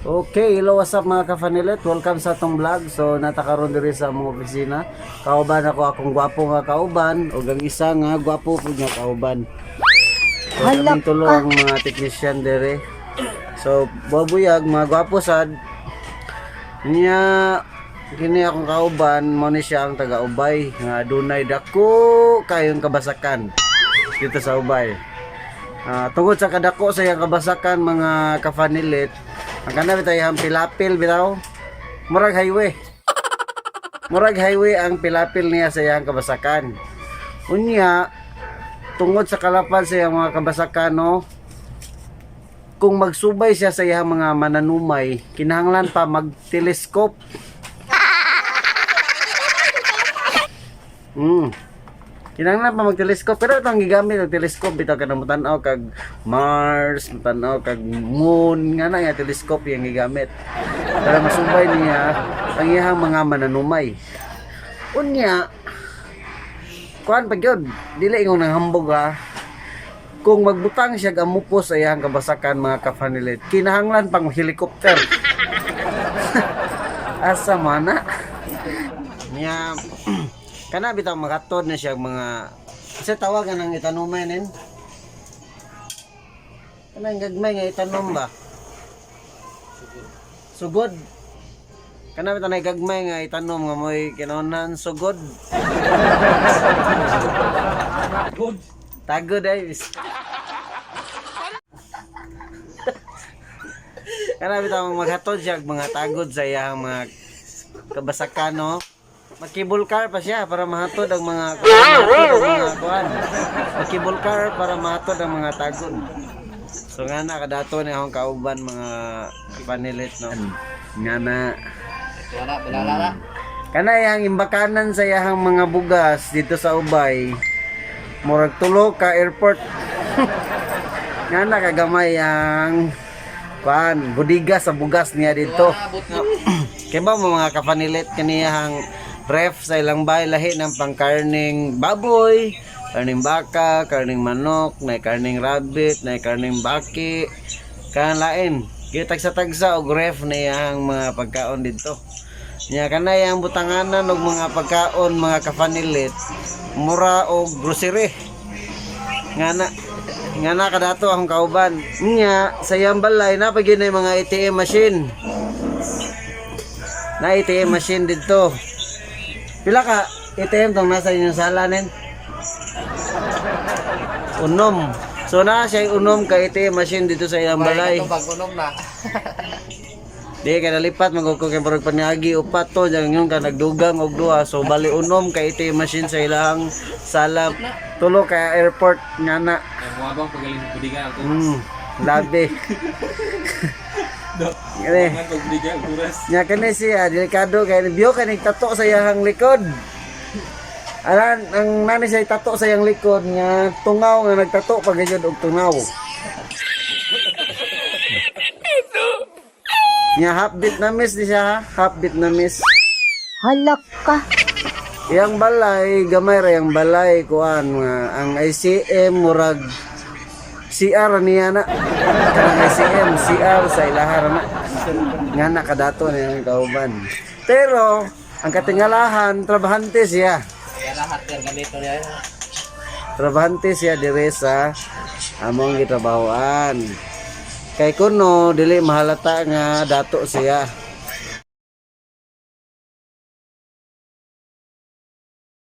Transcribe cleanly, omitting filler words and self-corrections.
Okay, hello, what's up, mga kafanilit? Welcome sa atong vlog. So, natakaroon diri sa among opisina. Kauban ako akong gwapo nga kauban ug ang isa nga gwapo pud nga kauban. So, kaming tulo ang mga technician diri. So, babuyag mga gwapo sad. Nya kini akong kauban, mo ni siya ang taga-Ubay nga adunay dako kayong kabasakan dito sa Ubay. Tungod sa kadako sa iyang kabasakan, mga kafanilit, ang kana bitaw iyang pilapil bitaw murag highway. Murag highway ang pilapil niya sa iyang kabasakan. Unya, tungod sa kalapan sa iyang mga kabasakan, no, kung magsubay siya sa iyang mga mananumay, kinahanglan pa mag-telescope. Kinahanglan pa mag-telescope, pero itong gigamit ang telescope bitaw kanang motan-aw kag Mars, motan-aw kag Moon, nga na nga telescope yung gigamit para masubay niya ang iyang mga mananumay. Unya, kuan pa gyud, dili ingong nanghambog ha. Kung magbutang siya amupo sa iyang kabasakan, mga kafanilit, kinahanglan pang helicopter. Asa mana? Nya kana bitaw makatod na siya mga kasi tawagan ang itanumay nin. Kanang gagmay nga itanom ba? Sugod. Kana bitaw na gagmay nga itanom nga mo'y kinaunan sugod. Good. Tagod ay. Kana bitaw maghatod siya og mga tagod sa iyang mga kabasakan, no. Mag-cable car pa siya para mahatod ang mga mahatod ang mga kuan. Mag-cable car para mahatod ang mga tagod. So nga na kadato ni akong kauban, mga panilit, no. Nga na. Wala, wala, wala. Kana iyang imbakanan sa iyang mga bugas dito sa Ubay. Murag tulo ka airport. Nga na kagamay ang kuan, budiga sa bugas niya dito. Kaya ba mo, mga kafanilit, kaniyang ref sa ilang bahay lahi ng pangkarning baboy, karning baka, karning manok, na karning rabbit, na karning baki, kan lain. Gitagsa-tagsa og ref na iyang mga pagkaon dito. Nya kanay ang butanganan og mga pagkaon, mga kafanilit, mura og grocery. Nga na kadato akong kauban. Nya sa iyang balay na pa gyud mga ATM machine. Na ATM machine dito. Pila ka ATM tong nasa inyong sala nin? Unom. So na siya unom ka ATM machine dito sa iyang balay. Ito unom na. Di ka nalipat magugko kay murag paniagi upat to diyan yung ka nagdugang og duha, so bali unom ka ATM machine sa ilang sala, tulo ka airport nga na. Buwabang pagaling sa budiga ako. Labi. Kani. Pag budiga ang turas. Nya kani siya delikado kay biyo kay nagtato sa iyang likod. Aran ang nani siya tato sa iyang likod nga tungaw nga nagtato pa gayud og tungaw. Nya half Vietnamese ni siya ha, half Vietnamese. Halak ka. Iyang balay, gamay ra iyang balay kuan nga ang ICM murag CR niya na. Kanang ICM, CR sa ilaha ra na. Nga na kadato niya ang kauban. Pero ang katingalahan, trabahante siya. Kaya lahat yan, ganito niya. Trabahante siya dire sa among gitrabahoan. Kay kuno dili mahalata nga dato siya.